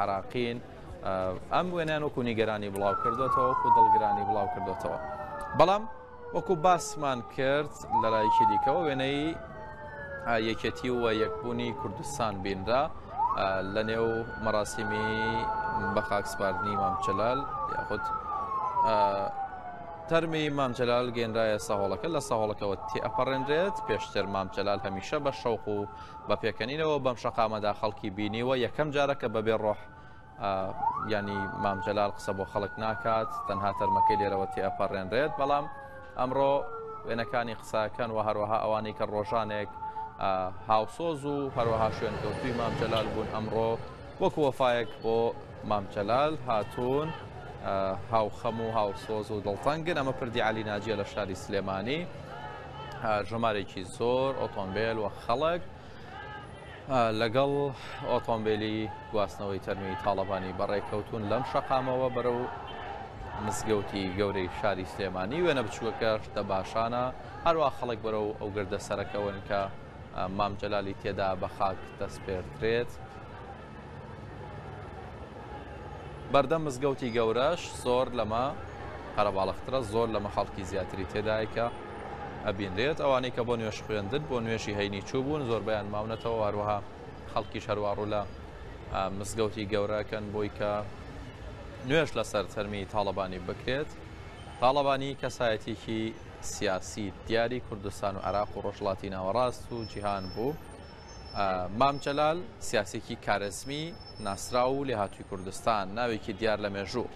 عراقین ئەم وێنیان وەکو نیگەرانی بڵاو کردوێتەوە وەکو دڵگرانی بڵاو کردوێتەوە بەڵام وەکو باسمان کرد لەلایەکی دیکەوە وێنەی یەکێتی و یەکبوونی کوردستان بینرا لە نێو مەراسیمی بەخاک سپاردنی مام جەلال یاخود تەرمی مام جەلال گەێنرایە سەهۆڵەکە لە سەهۆڵەکەوە تێئەپەڕێنرێت پێشتر مام جەلال هەمیشە بە شەوق و بە پێکەنینەوە بەم شەقامەدا خەڵکی بینیوە یەکەم جارە کە بەبێ ڕۆح ینی مام جەلال قسە بۆ خەڵک ناکات تەنها تەرمەکەی لێرەوە تێئەپەڕێنرێت بەڵام ئەمڕۆ وێنەکانی قسەکەن و هەروەها ئەوانەی کە ڕۆژانێک هاوسۆز و هەروەها شوێنکەوتوی مام جەلال بوون ئەمڕۆ وەکو وەفایەک بۆ مام جەلال هاتوون هاوخەم و هاوسۆز و دڵتەنگن ئەمە پردی علی ناجیە لە شاری سلێمانی ژمارێکی زۆر ئۆتۆمبیل و خەڵک لەگەڵ ئۆتۆمبیلی گواستنەوەی تەرمی تاڵەبانی بەڕێکەوتون لەم شەقامەوە بەرەو مزگەوتی گەورەی شاری سلێمانی وێنە بچووەکەش دەباشانە هەروە خەڵک بەرەو ئەو گردە سەرەکەون کە مام جەلالی تێدا بە خاک دەسپێردرێت. بەردەم مزگەوتی گەورەش زۆر لەمە قەرەباڵخترە زۆر لەمە خەڵکی زیاتری تێدایە کە ئەبینرێت ئەوانەی کە بۆ نوێژ خوێندن بۆ نوێژی هەینی چوو بوون زۆربەیان ماونەتەوە هەروەها خەڵکیش هەروە ڕوو لە مزگەوتی گەورەکەن بۆی کە نوێژ لەسەر تەرمی تاڵەبانی بکرێت تاڵەبانی کەسایەتێکی سیاسی دیاری کوردستان و عراق و ڕۆژهەڵاتی ناوەڕاست و جیهان بوو. مام جەلال سیاسێکی کارزمی ناسراو و لێهاتووی کوردستان، ناوێکی دیار لە مێژوو.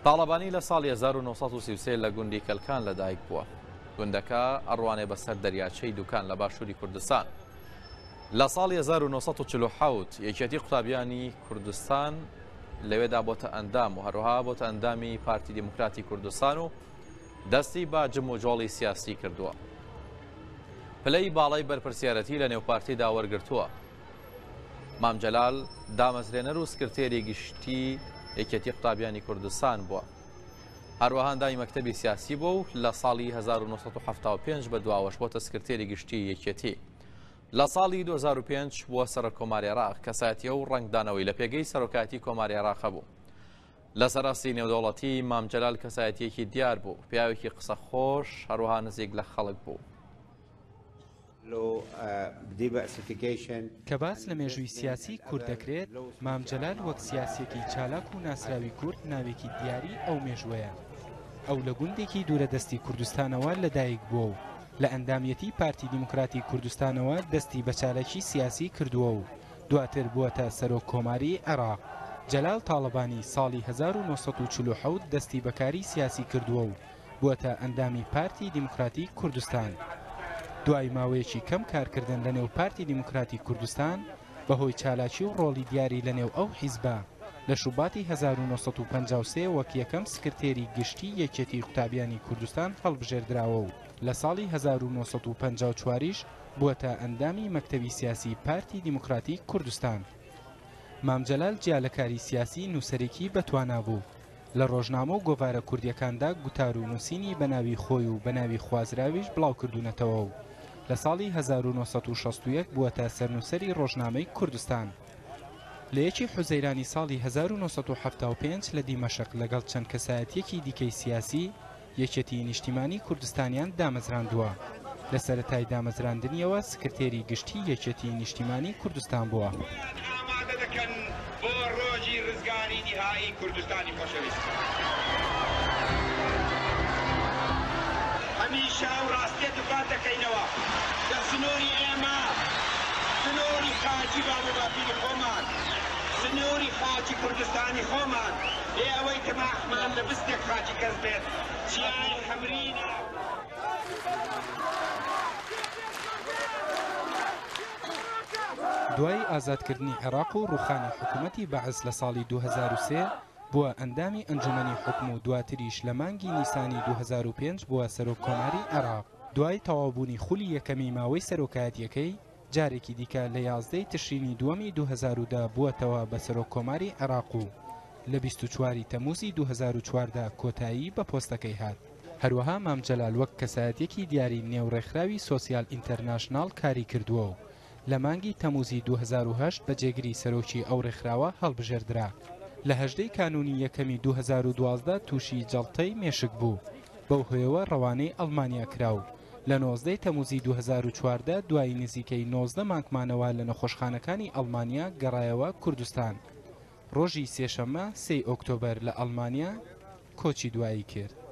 تاڵەبانی لە ساڵی 1933 لە گوندی کەلکان لەدایک بووە. گوندەکە ئەڕوانێ بەسەر دەریاچەی دوکان لە باشووری کوردستان. لە ساڵی 1947 یەکێتی قوتابیانی کوردستان لەوێدا بۆتە ئەندام و هەروەها بۆتە ئەندامی پارتی دیموکراتی کوردستان و دەستی بە جموجۆڵی سیاسی کردووە. پلەی باڵای بەرپرسیارەتی لە نێو پارتیدا وەرگرتووە. مام جەلال دامەزرێنەر و سکرتێری گشتی یەکێتی قوتابیانی کوردستان بووە. هەروەها ئەندامی مەکتەبی سیاسی بووە و لە ساڵی 1975 بە دواوەش بۆتە سکرتێری گشتی یەکێتی. لە ساڵی 2005 بووە سەرۆک کۆماری عێراق، کەسایەتی و ڕەنگدانەوەی لە پێگەی سەرۆکایەتی کۆماری عێراق هەبوو. لەسەر ئاستی نێودەوڵەتی مام جەلال کەسایەتیەکی دیار بوو، پیاوێکی قسە خۆش، هەروەها نزیک لە خەڵک بوو. کە باس لە مێژووی سیاسیی کورد دەکرێت، مام جەلال وەک سیاسییەکی چالاک و ناسراوی کورد ناوێکی دیاری ئەو مێژووەیە. ئەو لە گوندێکی دوورەدەستی کوردستانەوە لەدایک بووە و لە ئەندامیەتی پارتی دیموکراتی کوردستانەوە دەستی بە چالاکی سیاسی کردووە و دواتر بووەتە سەرۆک کۆماری عێراق. جەلال تاڵەبانی ساڵی 1947 دەستی بە کاری سیاسی کردووە و بووەتە ئەندامی پارتی دیموکراتی کوردستان. دوای ماوەیەکی کەم کارکردن لەنێو پارتی دیموکراتی کوردستان، بەهۆی چالاکی و ڕۆڵی دیاری لەنێو ئەو حیزبە، لە شوباتی 1953 وەک یەکەم سکرتێری گشتی یەکێتی قوتابیانی کوردستان هەڵبژێردراوە و لە ساڵی 1954 یش بووەتە ئەندامی مەکتەبی سیاسی پارتی دیموکراتی کوردستان. مام جەلال جیا لە کاری سیاسی نووسەرێکی بەتوانا بوو. لە ڕۆژنامە و گۆڤارە کوردییەکاندا گوتار و نووسینی بە ناوی خۆی و بە ناوی خوازراویش بڵاوکردوونەتەوە و لە ساڵی 1961 بووەتە سەرنووسەری ڕۆژنامەی کوردستان. لە یەکی حوزەیرانی ساڵی 1975 لە دیمەشق لەگەڵ چەند کەسایەتییەکی دیکەی سیاسی، یەکێتی نیشتیمانی کوردستانیان دامەزراندووە. لە سەرەتای دامەزراندنیەوە سکرتێری گشتی یەکێتی نیشتیمانی کوردستان بووە. خۆیان ئامادە دەکەن بۆ ڕۆژی ڕزگاری نیهایی کوردستانی خۆشەویست. هەمیشە ئەو ڕاستیە دووپات دەکەینەوە کە سنووری ئێمە سنووری خاکی باب و باپیری خۆمان، سنووری خاکی کوردستانی خۆمان، بێ ئەوەی تەماحمان لە بستێک خاکی کەس بێت، چیای حەمرینە. دوای ئازادکردنی عێراق و ڕووخانی حکوومەتی بەعس لە ساڵی 2003، بووە ئەندامی ئەنجوومەنی حوکم و دواتریش لە مانگی نیسانی 2005 بووە سەرۆک کۆماری عێراق. دوای تەواوبوونی خولی یەکەمی ماوەی سەرۆکایەتییەکەی، جارێکی دیکە لە 11 ی تشرینی دووەمی 2010 بووەتەوە بە سەرۆک کۆماری عێراق و لە 24 ی تەمووزی 2014 کۆتایی بە پۆستەکەی هات. هەروەها مام جەلال وەک کەسایەتییەکی دیاری نێو ڕێکخراوی سۆسیال ئینتەرناشناڵ کاری کردووە و لە مانگی تەمووزی 2008 بە جێگری سەرۆکی ئەو ڕێکخراوە هەڵبژێردرا. لە 18 ی کانوونی یەکەمی 2012 تووشی جەڵتەی مێشک بوو، بەو هۆیەوە ڕەوانەی ئەڵمانیا کرا و لە 19 ی تەمووزی 2014 دوای نزیکەی 19 مانگ مانەوە لە نەخۆشخانەکانی ئەڵمانیا گەڕایەوە کوردستان. ڕۆژی سێشەممە سێی ئۆکتۆبەر لە ئەڵمانیا کۆچی دوایی کرد.